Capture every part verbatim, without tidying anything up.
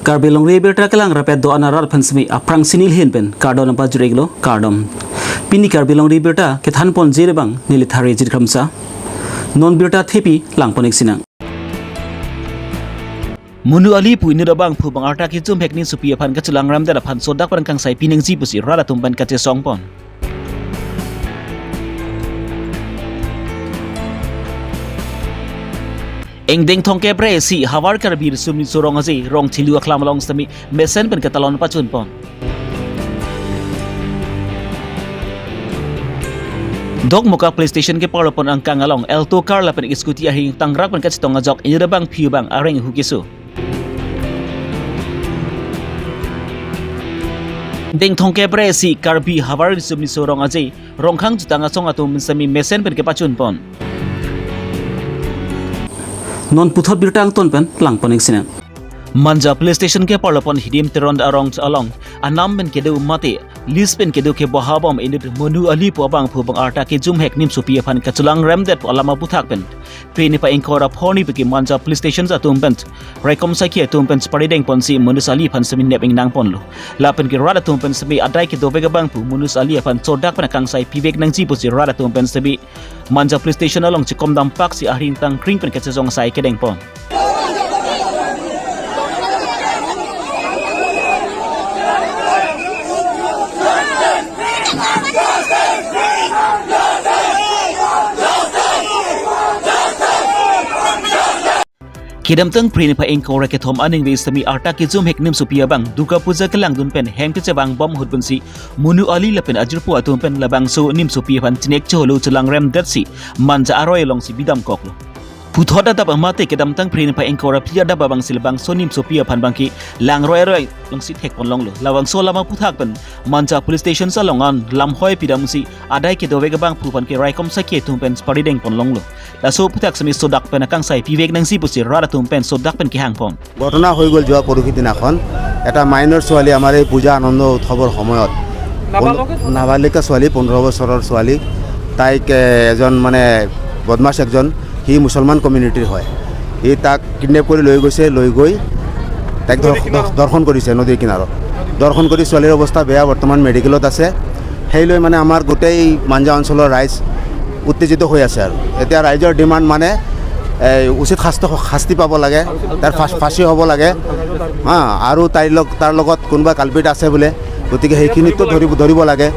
Karbi Longri Abirta kelang rapet do-an arat aphan semi aphrangsi neli ahin pen kardom nangpajir-iklo, kardom. Pini Karbi Longri Abirta kethanponji abang neli Thari Jirkhamsa. Non birta thepi langpon-ik sinang. Monu Ali pu inut abangphu abang arta kejum hek nimsopi aphan kachelang ramdet aphan sodak pen kangsai pinangji pusi rat atum pen kachesongpon. Ingdeng thomkep ra isi Havar Karbi Riso Nimso Rong Aje, Rongthelu aklam along semi mesen pen ketalon pachunpon. Dokmoka Police Station keparlopon angkang along Alto car lapen scooty ahing tangrak pen kachetong ajok inut abangphu abang areng hu keso. Ingdeng thomkep ra isi Karbi Havar Riso Nimso Rong Aje, Rongkhang jutang asong atum semi mesen pen kepachunpon. Non puthot birta angton pen langpon-ik sinang. Manja Police Station keparlopon Hidim Teron arong along anam pen kedo mate lease pen kedo kebohabom inut Monu Ali pu abangphu abang arta kejum hek nimsopi aphan kachelang ramdet pu alam aputhak pen phre niphai ingkoi ra pho arni pen ke Manja Police Station atum pen raikom asai ke atum pen cheparidengponsi Monu Ali aphan semi nep ingnangponlo. Lapen ke rat atum pen semi adai kedovek abangphu Monu Ali aphan sodak pen kangsai pivek nangji pusi rat atum pen semi Manja Police Station along chekom dampak si ahing tangkring pen kachesong asai kedengpon. Kedamtang phre niphai ingkoi ra kethom aningve semi arta kejum hek nimsopi abang Durga Puja kelangdun pen hem kechevangbom ahut pensi Monu Ali lapen ajirpo atum pen labangso nimsopi aphan chinek cholo chelang ramdet si Manja aroi alongsi bidamkoklo. Puthot adap amate kedamtang phre niphai ingkoi ra phli adap abangsi labangso nimsopi aphan abangke langroi aroi alongsi thekponlonglo. Labangso alam aputhak pen Manja Police Station along an lamhoi pidamsi adai kedovek abangphu aphan ke raikom asai ke atum pen cheparidengponlonglo. Laso aputhak semi sodak pen kangsai pivek nangji pusi rat atum pen sodak pen kehangpon. ঘটনা হৈ গ'ল যোৱা পৰহি দিনাখন। এটা মাইনৰ ছোৱালী আমাৰ এই পূজা আনন্দ উৎসৱৰ সময়ত নাবালক? নাবালিকা ছোৱালী, পোন্ধৰ বছৰৰ ছোৱালী, তাইক, এ, এজন মানে বদমাছ একজন, সি মুছলমান কমিউনিটিৰ হয়, সি তাক কিডনেপ কৰি লৈ গৈছে, লৈ গৈ তাইক ধৰ-, ধৰ-, ধৰ্ষণ কৰিছে নদীৰ কিনাৰত। ধৰ্ষণ কৰি ছোৱালীৰ অৱস্থা বেয়া, বৰ্তমান মেডিকেলত আছে। সেই লৈ মানে আমাৰ গোটেই মাঞ্জা অঞ্চলৰ ৰাইজ উত্তেজিত হৈ আছে আৰু এতিয়া ৰাইজৰ ডিমাণ্ড মানে, এ, উচিত শাস্তি, শাস্তি পাব লাগে, তাৰ ফাঁচ-, ফাঁচী হ'ব লাগে, হা, আৰু তাইৰ লগ-, তাৰ লগত কোনোবা কালপ্ৰিট আছে বোলে, গতিকে সেইখিনিতো ধৰিব, ধৰিব লাগে।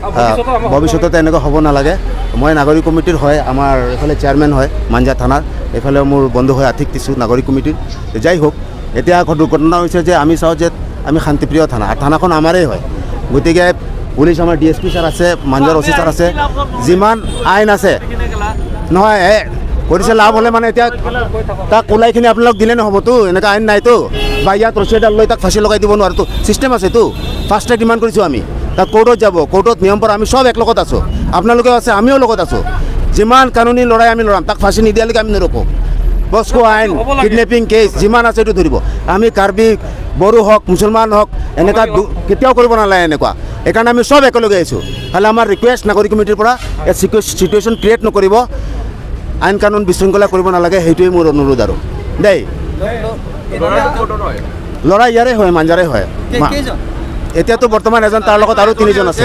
আহ, ভৱিষ্যতে এনেকুৱা হ'ব নালাগে। মই নাগৰিক কমিটিৰ হয়, আমাৰ এইফালে চেয়াৰমেন হয় মাঞ্জা থানাৰ, এইফালে মোৰ বন্ধু হয় আথিক টিচু নাগৰিক কমিটিৰ। যাই হওক, এতিয়া ঘ-, দুৰ্ঘটনা হৈছে যে আমি চাওঁ যে আমি শান্তিপ্ৰিয় থানা, আৰু থানাখন আমাৰেই হয়। গতিকে পুলিচ আমাৰ ডি এছ পি ছাৰ আছে, মাঞ্জাৰ অ চি ছাৰ আছে, যিমান আইন আছে, নহয়, এ, কৰিছে লাভ হ'লে মানে এতিয়া তাক ওলাইখিনি আপোনালোক দিলে নহ'বতো, এনেকুৱা আইন নাইতো। বা ইয়াত ৰছী এডাল লৈ তাক ফাঁচী লগাই দিব নোৱাৰেতো, ছিষ্টেম আছেতো। ফাষ্ট ট্ৰেক ডিমাণ্ড কৰিছোঁ আমি, তাক কোৰ্টত যাব, কোৰ্টত নিয়ম পৰা আমি সব এক লগত আছোঁ, আপোনালোকেও আছে, আমিও লগত আছোঁ। যিমান কানুনী লৰাই আমি লৰাম, তাক ফাঁচী নিদিয়ালৈকে আমি নৰখোঁ। পস্কো আইন, কিডনেপিং কেছ যিমান আছে এইটো ধৰিব। আমি কাৰ্বি, বড়ো হওক, মুছলমান হওক, এনেকুৱা দু-, কেতিয়াও কৰিব নালাগে এনেকুৱা। সেইকাৰণে আমি সব একেলগে আহিছোঁ। খালি আমাৰ ৰিকুৱেষ্ট নাগৰিক কমিটিৰ পৰা, ইয়াত চিকুৱে-, চিটুৱেশ্যন ক্ৰিয়েট নকৰিব, আইন কানুন বিশৃংখলা কৰিব নালাগে, সেইটোৱেই মোৰ অনুৰোধ আৰু দেই। ল'ৰা ইয়াৰে হয়, মাঞ্জাৰে হয়। মা-, এতিয়াতো বৰ্তমান এজন, তাৰ লগত আৰু তিনিজন আছে।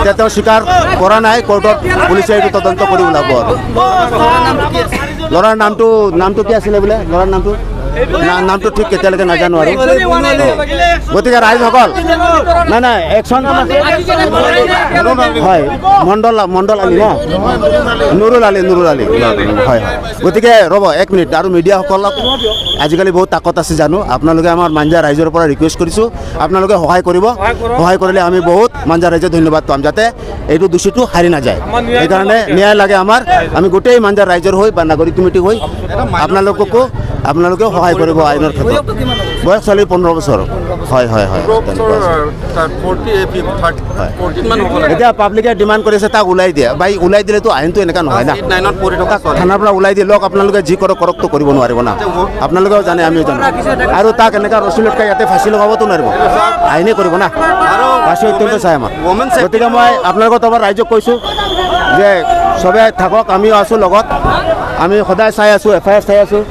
এতিয়া তেওঁ স্বীকাৰ কৰা নাই, কোৰ্টত পুলিচে এইটো তদন্ত কৰি ওলাব আৰু। ল'ৰাৰ নামটো, নামটো কি আছিলে বোলে? ল'ৰাৰ নামটো? না-, নামটো ঠিক কেতিয়ালৈকে নাজানো আৰু। গতিকে ৰাইজসকল, নাই, নাই, একশ্যন, হয়, মণ্ডল, মণ্ডল আলী ন? নুৰুল আলী, নুৰুল আলী। হয়, হয়। গতিকে ৰ'ব, এক মিনিট, আৰু মিডিয়াসকলক আজিকালি বহুত তাকত আছে জানো, আপোনালোকে আমাৰ মাঞ্জা ৰাইজৰ পৰা ৰিকুৱেষ্ট কৰিছোঁ, আপোনালোকে সহায় কৰিব। সহায় কৰিলে আমি বহুত মাঞ্জা ৰাইজে ধন্যবাদ পাম, যাতে এইটো দোষীটো সাৰি নাযায়। সেইকাৰণে ন্যায় লাগে আমাৰ। আমি গোটেই মাঞ্জা ৰাইজৰ হৈ বা নাগৰিক কমিটি হৈ আপোনালোককো, আপোনালোকেও সহায় কৰিব আইনৰ ক্ষেত্ৰত। বয়স ছোৱালীৰ পোন্ধৰ বছৰ। হয়, হয়, হয়, হয়, তেনেকুৱা আছে। হয়। এতিয়া পাব্লিকে ডিমাণ্ড কৰিছে তাক ওলাই দিয়া। বাই, ওলাই দিলেতো আইনটো এনেকুৱা নহয় না। তাক থানাৰ পৰা ওলাই দি লওক, আপোনালোকে যি কৰক, কৰকতো কৰিব নোৱাৰিব না। আপোনালোকেও জানে, আমিও জানো। আৰু তাক এনেকুৱা ৰছী লটকাই ইয়াতে ফাঁচী লগাবতো নোৱাৰিব, আইনে কৰিব না। ফাঁচী অত্যন্ত চাই আমাৰ। গতিকে মই আপোনালোকৰ তৰফৰ ৰাইজক কৈছোঁ যে সবে থাকক, আমিও আছোঁ লগত, আমি সদায় চাই আছোঁ, এফ আই আৰ চাই আছোঁ।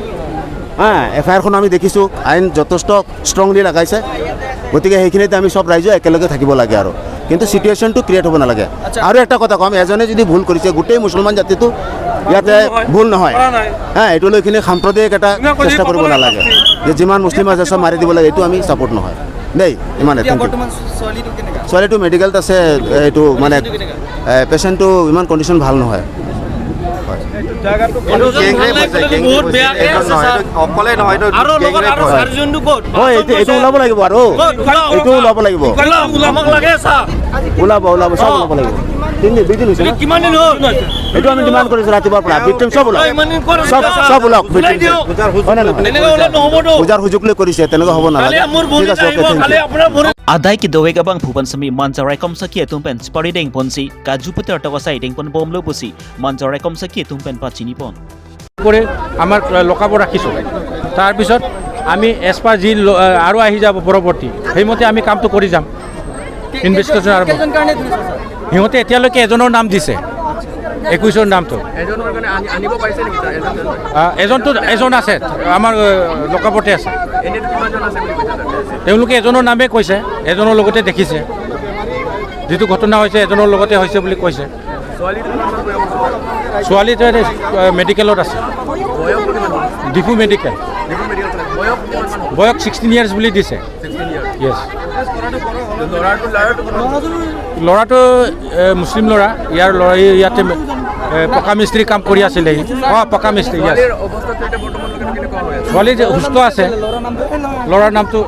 হা, এফ আই আৰখন আমি দেখিছোঁ, আইন যথেষ্ট ষ্ট্ৰংলি লগাইছে। গতিকে সেইখিনিতে আমি সব ৰাইজে একেলগে থাকিব লাগে আৰু, কিন্তু চিটুৱেশ্যনটো ক্ৰিয়েট হ'ব নালাগে। আচ্ছা। আৰু এটা কথা ক'ম, এজনে যদি ভুল কৰিছে, গোটেই মুছলমান জাতিটো ইয়াতে ভুল নহয়। কৰা নাই। হা, এইটো লৈ কিনে সাম্প্ৰদায়িক এটা ইমান চেষ্টা কৰিব কৰিলে নালাগে শাস্তি। যে যিমান মুছলিম আছে সব মাৰি দিব লাগে, এইটো আমি ছাপোৰ্ট নহয় দেই। ইমানে, এতিয়া থেংক ইউ। বৰ্তমান ছোৱালীটো কেনেকা? ছোৱালীটো মেডিকেলত আছে, এইটো মানে, কণ্ডিশ্যনটো কেনেকা? এ, পেচেণ্টটো ইমান কণ্ডিশ্যন ভাল নহয়। হয়। এইটো জেগাটো এইটো গেং ৰেপ হৈছে, গেং ৰেপ বহুত হৈছে। বেয়া এইটো কেছ নহয়, আছে। এইটো অকলে নহয়, এইটো আৰু গেং লগত ৰেপ আৰু হয়। চাৰিজনটো ক'ত? হয়, এইটো, এইটো ওলাব লাগিব আৰু। ক'ত? ওলাওক। এইটো ওলাব লাগিব। ওলাওক, ওলাব। আমাক লাগে, ছাৰ। ওলাব, ওলাব, চব অ। ওলাব লাগিব। তিনিদিন, দুইদিন হৈছে ন? কিমান দিন হ'ল? এইটো আমি ডিমাণ্ড কৰিছোঁ ৰাতিপুৱাৰ পৰা। ভিক্টিম চব ওলাওক। ইমান দিন কৰি চব, আছে, চব ওলাওক, ওলাই ভিক্টিম। দিয়ক। হয় নে নহয়? এনেকে হ'লে নহ'ব তো। পূজাৰ সুযোগ লৈ কৰিছে, তেনেকুৱা হ'ব নালাগে। কালি মোৰ ভনী ঠিক আছে, আহিব, অ'কে, থেংক ইউ। কালি আপোনাৰ ভনী Adai kedovek abangphu pen semi Manja raikom saki atum pen chipari dengponsi, kaju putar tokosai dengpon bomlo pusi, Manja raikom saki atum pen pachinipon. করে আমাৰ লকআপত ৰাখিছোঁ। তাৰপিছত আমি এজ পাৰ যি ল-, আৰু আহি যাব পৰৱৰ্তী, সেইমতে আমি কামটো কৰি যাম। ইনভেষ্টিগেশ্যন আৰম্ভ। কেইজন কাৰণে ধৰিছে, ছাৰ? সিহঁতে এতিয়ালৈকে এজনৰ নাম দিছে, একৈশৰ নামটো। এজনৰ কাৰণে আনি-, আনিব পাৰিছে নেকি, ছাৰ? এজন, এজন? আ, এজনটো, এজন আছে, আমাৰ, আ, লকআপতে আছে। এনেইতো কিমানজন আছে বুলি কৈছে, ছাৰ? তেওঁলোকে এজনৰ নামেই কৈছে, এজনৰ লগতে দেখিছে। যিটো ঘটনা হৈছে, এজনৰ লগতে হৈছে বুলি কৈছে। ছোৱালীটো কিমান বয়স? ছোৱালীটো এতিয়া, আ, মেডিকেলত আছে। বয়স কিমান? Diphu medical. Diphu medical college. বয়স কিমান মান? বয়স ছিক্সটিন ইয়াৰ্ছ বুলি দিছে। Sixteen years. য়েছ। ল'ৰাটো, ল'ৰাটো কিমান? ল'ৰাটো, এ, মুছলিম ল'ৰা। ইয়াৰ ল'ৰা, এই ইয়াতে, এ, পকা মিস্ত্ৰী কাম কৰি আছিলেহি। অ, পকা মিস্ত্ৰী, য়েছ। ছোৱালীৰ অৱস্থাটো এতিয়া বৰ্তমানলৈকে কেনেকুৱা হৈ আছে? ছোৱালী যে সুস্থ আছে। ল'ৰাৰ নামটো?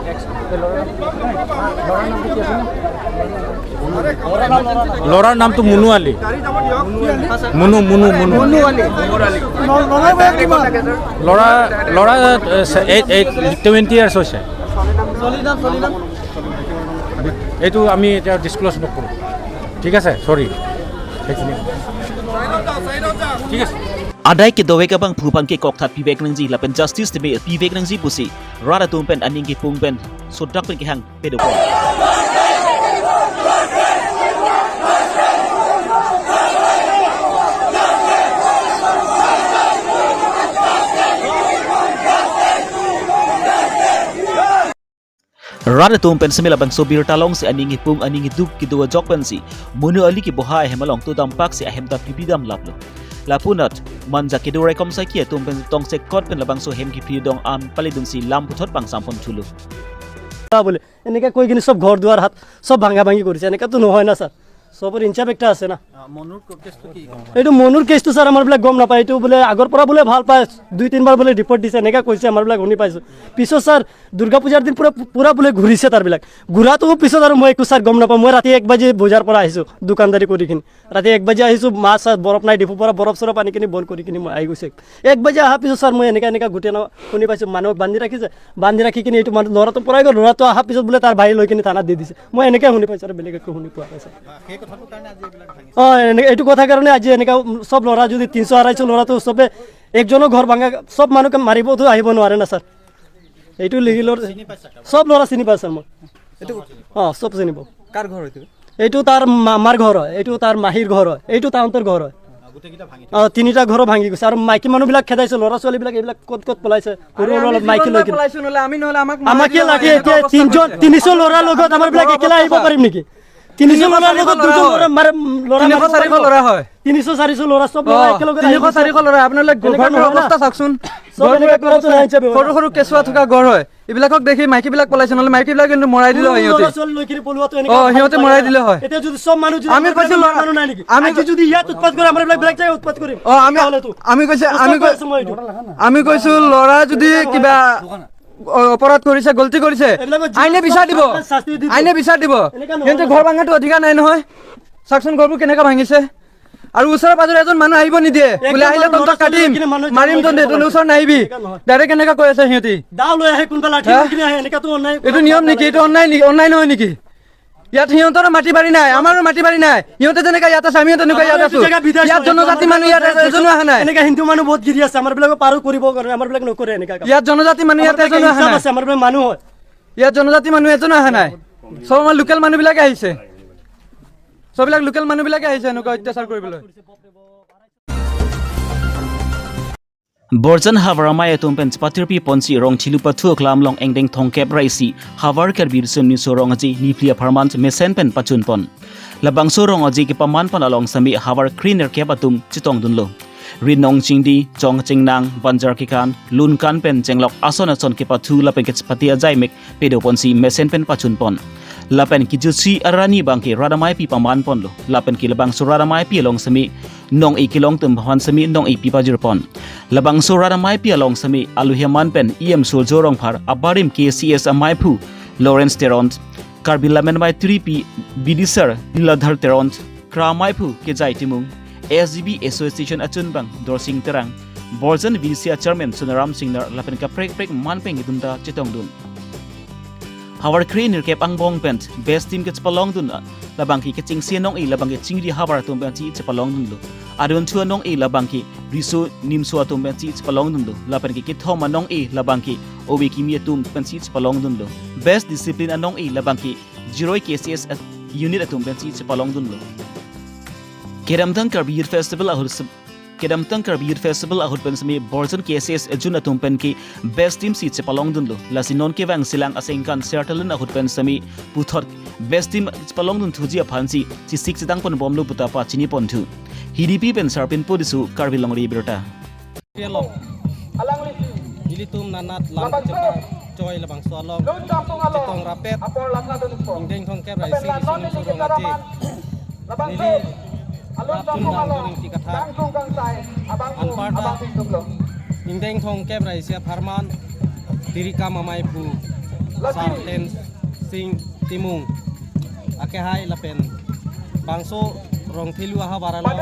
ল'ৰাৰ নামটো মুনু আলী। মুনু, মুনু, মুনু। মুনু আলী। ল'ৰা, ল'ৰা, এ, এইট, এইট, টুৱেণ্টি ইয়াৰ্ছ হৈছে। এইটো আমি এতিয়া ডিছক্ল'জ নকৰোঁ। ঠিক আছে, চৰি। সেইখিনি। ঠিক আছে। Adai kedovek abangphu pen ke kokthat pivek nangji lapen justice teme pivek nangji pusi rat atum pen aning kepung pen sodak pen kehang pedopon. Rat atum pen semi labangso birta alongsi aning kepung aning keduk kedo ajok pensi Monu Ali keboha ahem along to dampak si ahem ta pipi dam laplo. Lapunat Manja kedo raikom saki atum pen tongsekot pen labangso hem kepri dong am pali dunsi lam puthot pangsampon thulo. বলে এনেকে কৈ কিনি সব ঘৰ দুৱাৰ হাত সব ভাঙা ভাঙি কৰিছে। এনেকাতো নহয় না ছাৰ, সবৰ ইনচাৰ্জ একটা আছে না। আ, মনুৰ কেছটো কি? এইটো মনুৰ কেছটো ছাৰ আমাৰ বিলাক গম নাপায়। এইটো বোলে আগৰ পৰা বোলে ভাল পায়, দুই তিনিবাৰ বোলে ৰিপৰ্ট দিছে, এনেকা কৈছে, আমাৰ বিলাক শুনি পাইছো। পিছত ছাৰ দুৰ্গা পূজাৰ দিন পুৰা, পুৰা বোলে ঘূৰিছে তাৰ বিলাক। ঘূৰাটো পিছত আৰু মই একো ছাৰ গম নাপাওঁ। মই ৰাতি এক বাজি বজাৰ পৰা আহিছো দোকানদাৰী কৰি কিনি। ৰাতি এক বাজি আহিছো, মাছ চাছ বৰফ নাই, ডিপুৰ পৰা বৰফ চৰফ আনি কিনি বন্ধ কৰি কিনি মই আহি গৈছো। এক বাজি অহাৰ পিছত ছাৰ মই এনেকা এনেকা গোটেই ন শুনি পাইছো, মানুহক বান্ধি ৰাখিছে। বান্ধি ৰাখি কিনি এইটো মানুহ ল'ৰাটো পলাই গ'ল। ল'ৰাটো অহাৰ পিছত বোলে তাৰ ভাই লৈ কিনি থানাত দি দিছে। মই এনেকে শুনি পাইছো আৰু বেলেগ একো শুনি পোৱা নাই ছাৰ। সেই কথাটোৰ কাৰণে আজি এইবিলাক ভাঙিছে। অ, এনে-, এইটো কথা কাৰণে আজি এনেকা, উম, সব ল'ৰা যদি তিনিশ আঢ়ৈশ ল'ৰাটো সবে একজনৰ ঘৰ ভাঙা, সব মানুহ মাৰিবতো আহিব নোৱাৰে না ছাৰ। এইটো লিগেলৰ চিনি পাইছা কাৰোবাক? সব ল'ৰা চিনি পাইছে ছাৰ মই। এইটো, অ, সব চিনিব। কাৰ ঘৰ এইটো? এইটো তাৰ মামাৰ ঘৰ হয়, এইটো তাৰ মাহীৰ ঘৰ হয়, এইটো তাহাঁতৰ ঘৰ হয়। গোটেইকেইটা ভাঙি অ, তিনিটা ঘৰ ভাঙি গৈছে। আৰু মাইকী মানুহবিলাক খেদাইছে, ল'ৰা ছোৱালীবিলাক এইবিলাক ক'ত ক'ত পলাইছে, সৰু আৰে, সৰু আমি অলপ মাইকী যিমান লৈ বাৰ কিনে। পলাইছো, নহ'লে আমি, নহ'লে আমাক আমাকে মাৰি দিলে লাগে হয়। এতিয়া তিনিজন, তিনিশ ল'ৰাৰ লগত আমাৰ বিলাক একেলা আহিব পাৰিম নেকি? তিনিশ তিনিশ ল'ৰাৰ চাৰিশ লগত ল'ৰা দুজন হয়। ল'ৰা মাৰে, ল'ৰা তিনিশ মাৰিব চাৰিশ পাৰিব? ল'ৰা হয়। তিনিশ চাৰিশ ল'ৰা, চব ল'ৰা অ, একেলগে তিনিশ আহিব। চাৰিশ ল'ৰা, আপোনালোকে এনেকা ঘৰটোৰ নহয় না। অৱস্থা চাওকচোন। চব ঘৰটোৰ এনেকা অৱস্থা, সৰু সৰু কেঁচুৱা থকা ঘৰ হয়। এইবিলাকক দেখি মাইকীবিলাক পলাইছে, নহ'লে মাইকীবিলাক কিন্তু মৰাই দিলে হয় সিহঁতে। ল'ৰা ছোৱালী লৈ কিনে পলোৱাটো এনেকা অ, সিহঁতে মৰাই দিলে হয়। এতিয়া যদি চব মানুহ যদি আমি আমাৰ কৈছো বিলাক ল'ৰা, মানুহ নাই নেকি? আমি আজি যদি ইয়াত উৎপাত কৰে, আমাৰ বিলাক বেলেগ জেগাত উৎপাত কৰিম। অ, আমি, তেতিয়াহ'লেতো। আমি কৈছে, আমি সঁচা কৈ কৈ-, আছো মই এইটো। আমি কৈছো ল'ৰা যদি কিবা অ, অপৰাধ কৰিছে, গলতি কৰিছে, এইবিলাকত যিমান আইনে বিচাৰ দিব। শাস্তি দি দিব। আইনে বিচাৰ দিব। এনেকা নহয় সিহঁতে না। ঘৰ ভাঙাটো অধিকাৰ নাই নহয়। চাওকচোন ঘৰবোৰ কেনেকা ভাঙিছে। আৰু ওচৰে পাজৰে এজন মানুহ আহিব নিদিয়ে। একদম বোলে আহিলে মানুহ তহঁতক ল'ৰা ছোৱালী কাটিম, লৈ কিনে মানুহ মাৰিম জন্ম তহঁতে, দিব তহঁতে লাগে। ওচৰত নাহিবি। এনেকা নহয়। ডাইৰেক্ট এনেকা কৈ আছে সিহঁতি। দাও লৈ আহে, কোনোবা লাঠি হা? লৈ কিনে আহে, এনেকাতো অন্যায় এইটো নিয়ম নেকি? এইটো অন্যায় নেকি? অন্যায় নহয় নেকি? ইয়াত সিহঁতৰো মাটি বাৰী নাই, আমাৰো মাটি বাৰী নাই। সিহঁতে যেনেকা ইয়াত আছে, আমিও তেনেকুৱা ইয়াত আমাৰো আছো। এইটো জেগা বিধায়ক ইয়াত নহয়, জনজাতি আমাৰ মানুহ ইয়াত বিলাক এজনো অহা নাই। এনেকা হিন্দু মানুহ বহুত গিৰি আছে, আমাৰ বিলাক পাৰো কৰিব কাৰণে, আমাৰ বিলাক নকৰে এনেকা কাম। ইয়াত জনজাতি মানুহ ইয়াত আমাৰ বিলাক এজনো অহা ইনচাফ নাই। আছে, আমাৰ বিলাক মানুহ হয়। ইয়াত জনজাতি মানুহ এজনো অহা নাই। চব আমাৰ লোকেল মানুহ বিলাকে আহিছে। চববিলাক লোকেল মানুহ বিলাকে আহিছে এনেকুৱা অত্যাচাৰ কৰিবলৈ। Borjan havar amei atum pen chepatirpi ponsi Rongthelu Pathu Aklam along angdeng thomkep ra isi Havar Karbi Riso Nimso Rong Aje niphli apharman mesen pen pachun pon. Labangso Rong Aje kepaman pon along sitame havar krenerkep atum chetongdunlo. Rinong chingdi, chong chengnang, banjar kekan, lun kan pen chenglok ason ason kepathu lapen kechepate ajai mek pedo ponsi mesen pen pachun pon. Lapen kejutsi arni abangke rat ameipi paman ponlo. Lapen ke labangso rat ameipi along sitame nong-e kelong atum aphan sitame nong-e pi pajir pon. Labangso rat ameipi along sitame alohi aman pen E M Surjo Rongphar, abarim K C S ameiphu Lawrence Teron, Karbi Lammet Amei tiripi Bidisar Liladhar Teron, Kra ameiphu Kejai Timung, S G B Association achunbang Dorsing Terang, Borjan V D C a chairman Sonaram Singnar lapen kaprek kaprek man pen kedun ta chetongdun. Havar krenerkep angbong pen best team kechepalongdun labangke kechengsi anong-e labangke chingri havar atum pensi chepalongdunlo. Adunthu anong-e labangke riso nimso atum pensi chepalongdunlo. Lapen ke kethom anong-e labangke ove kimi atum pensi chepalongdunlo. Best discipline anong-e labangke Jiroi K C S at-, unit atum pensi chepalongdunlo. Kedamtang Karbi Youth Festival ahut se-, Kedamtang Karbi Youth Festival ahut pen sitame Borjan K C S ejun atum penke best team si chepalongdunlo. Lasi non kevang silang asengkan Sertalin ahut pen sitame puthot best team chepalongdun thuji aphansi chesik chedang ponbomlo puta pachini ponthu. Hidipi pen Sarpin Podisu, Karbi Longri Abirta. Along. Ilitum nanat lang chepachoi labangso along. Chetong rapet. Angdeng thomkep ra isi Riso Nimso Rong Aje. Neli rapun lang doning ti katha. Anparta angdeng thomkep ra isi apharman tirikam ameiphu Sarten Sing Timung akehai lapen bangso Rongthelu ahavar along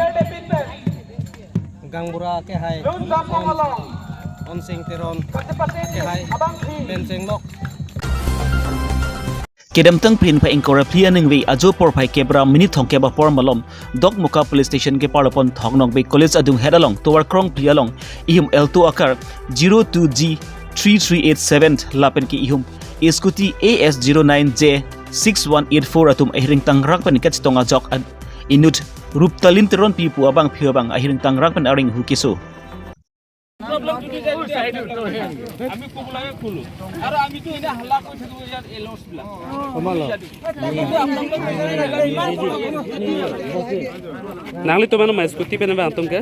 gaonbura akehai Onsing Teron akehai pen chenglok. Kedamtang Phre niphai ingkoi ra phli aningve ajo porphai kep ra minute thomkep apor malom Dokmoka Police Station keparlo pon Thong Nokbe College adunghet along tovar krongphli along ihum Alto a car zero two G three three eight seven lapen ke ihum scooty A S zero nine J six one eight four atum ahiring tangrak pen kachetong ajok ad-, inut Ruptalin Teronpi pu abangphu abang ahiring tangrak pen areng hu keso. আমি কোকলাকে খুলো। আৰু আমিতো এনে হাল্লা কৰি থাকিব ইয়াত এল'চ বিলাক। Nangli tuman ma scooty pen ba atum ke?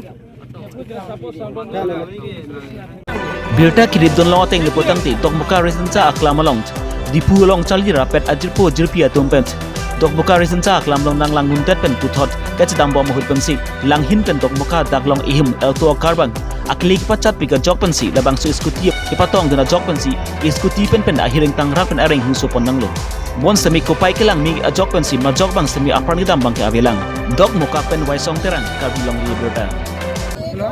Birta kirip dun long ateng lepo tangte Dokmoka Resincha Aklam along Diphu along charli rapet ajirpo jirpi atum pen Dokmoka Resincha Aklam along nanglang nguntet pen puthot kachedambom ahut pensi langhin pen Dokmoka dak along ihum Alto a car abang aklik pachatpik ajok pensi labangso scooty kepatongdun ajok pensi scooty pen pen ahiring tangrak pen areng hu sopon nanglo. Bonsitame kopai kelangme ajok pensi majok abang sitame apran kedam abangke avelang. Dokmoka pen Waisong Terang, Karbi Longri Abirta. Hello?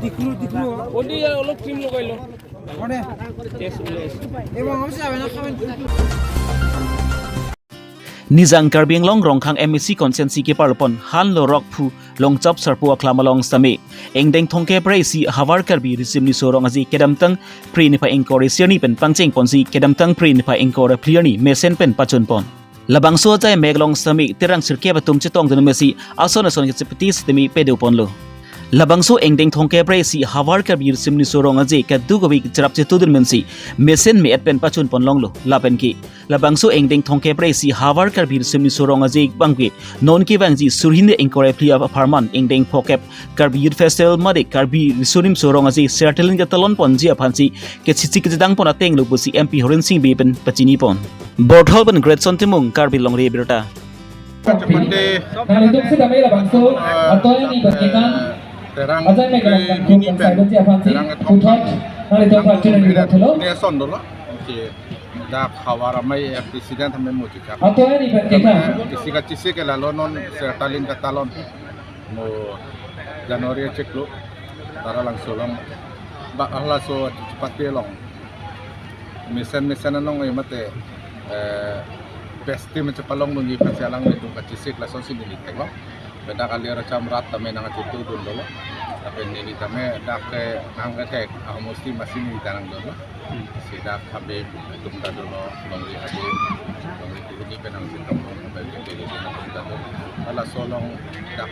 Diklu, diklu. Only অলপ cream লগাই ল। কোনে? Yes, yes. এই বাবা, আমি যাবে না, খাবেন। Nijang Karbi Anglong Rongkhang M A C constituency keparlo pon Hanlo Rokphu Longchop Sarpo Aklam along sitame angdeng thomkep ra isi Havar Karbi Riso Nimso Rong Aje kedamtang Phre niphai ingkoi ra isi arni pen pangcheng ponsi kedamtang Phre niphai ingkoi ra phli arni mesen pen pachun pon. Labangso ajai mek along sitame terang sirkep atum chetongdun mesi ason ason kechepate sitame pedo ponlo. Labangso angdeng thomkep ra isi Havar Karbi Riso Nimso Rong Aje kadokave cherap chetudun pensi mesen me-et pen pachun pon longlo lapen ke labangso angdeng thomkep ra isi Havar Karbi Riso Nimso Rong Aje abangke non kevangji surhini ingkoi ra phli apharman angdeng phokep Karbi Youth Festival mate Karbi Riso Nimso Rong Aje Sertalin ketalon ponji aphansi kechesik kechedang pon ateng lo pusi M P Horen Sing Bey pen pachini pon. Borthol pen Greatson Timung, Karbi Longri Abirta. Mate, nanglitum si damai labangso, eh, atoi ni berkekan, eh, terang ajai mek ke labang ini pen, kangsai benci aphansi, terang puthot, nanglitum pachun ni berthelo. Ini son dolo. Oke. Dak havar amei accident hame mo chikap. Atoi ni berkekan. Kisi kachesik ke lalo non Sertalin ketalon. Mo January chiklo. Taralangso along. Ba halaso chipate along. Mesen mesen anong-e mate, eh, best team chepalongdunji aphansi alanglitum kachesik lasonsi neli theklong. Pen dak alir acham rat tame nangchetudun dolo. Lapen neli tame dak ke nangkethek ahormu si masi neli ta nangdunlo. Si dak habe atum ta dolo, longri habe, longri tihini pen nangchetonglo, habe tihini atum ta dolo. Halaso along dak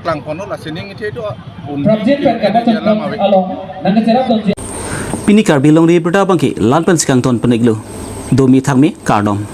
paklang ponlo, lasi ning ithe do. Prabjit pen kama chakram along nang kecherap dong. Pini Karbi Longri Abirta abangke la-an pensi kangton pon-iklo. Domi thakmi, kardom.